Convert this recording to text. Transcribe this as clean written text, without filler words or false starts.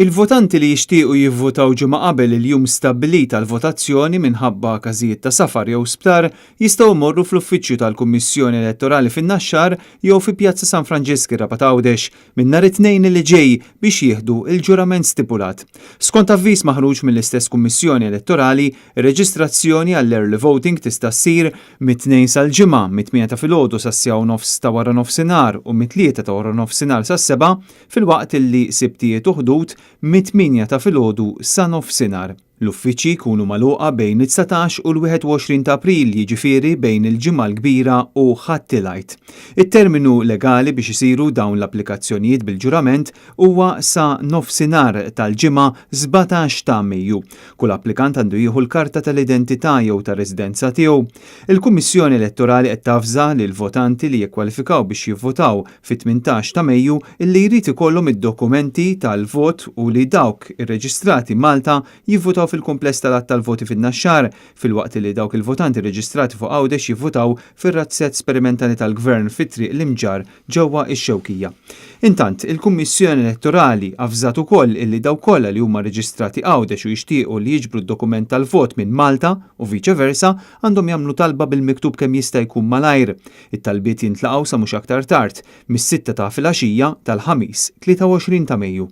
Il-votanti li jixtiequ jivvutaw ġimgħa qabel il-jum stabbilit għall-votazzjoni minħabba każijiet ta' safar jew sptar jistgħu jmorru fl-uffiċċju tal-Kummissjoni Elettorali fin-Naxxar jew fi Pjazza San Franġisk ir-Rabat Għawdex minn nhar it-Tnejn li ġej biex jieħdu l-ġurament stipulat. Skont avviż maħruġ mill-istess Kummissjoni Elettorali, ir-reġistrazzjoni għall-early voting tista' ssir mit-Tnejn sal-Ġimgħa, mit-tmienja ta' filgħodu sas-siegħa u nofs ta' waranofsinhar u mit-tlieta ta' waranofsinhar sas-sebgħa, filwaqt li Sibtijiet u Ħdud mit-tmienja ta' filgħodu sa nofsinhar. L-uffiċċji jkunu magħluqa bejn it-19 u l-21 ta' April, jiġifieri bejn il-Ġimgħa l-Kbira u Ħadd il-Għid. It-terminu legali biex isiru dawn l-applikazzjonijiet bil-ġurament huwa sa nofsinhar tal-Ġimgħa 17 ta' Mejju. Kull applikant għandu jieħu l-karta tal-identità jew ta' residenza tiegħu. Il-Kummissjoni Elettorali qed tavża lill-votanti li jikkwalifikaw biex jivvotaw fit-18 ta' Mejju illi jrid ikollhom id-dokumenti tal-vot u li dawk irreġistrati Malta jivvutaw fil-kumpless tal-għadd tal-voti fin-Naxxar filwaqt li dawk il-votanti rreġistrati fuq Għawdex jivvutaw fir-razzett sperimentali tal-Gvern fi Triq l-Imġarr ġewwa x-Xewkija. Intant, il-Kummissjoni Elettorali avżat ukoll illi dawk kollha li huma rreġistrati Għawdex u jixtiequ li jiġbru d-dokument tal-vot minn Malta u viċe versa għandhom jagħmlu talba bil-miktub kemm jista' jkun malajr. It-talbiet jintlaqgħu sa mhux aktar tard mis-sitta ta' filgħaxija tal-Ħamis 23 ta' Mejju.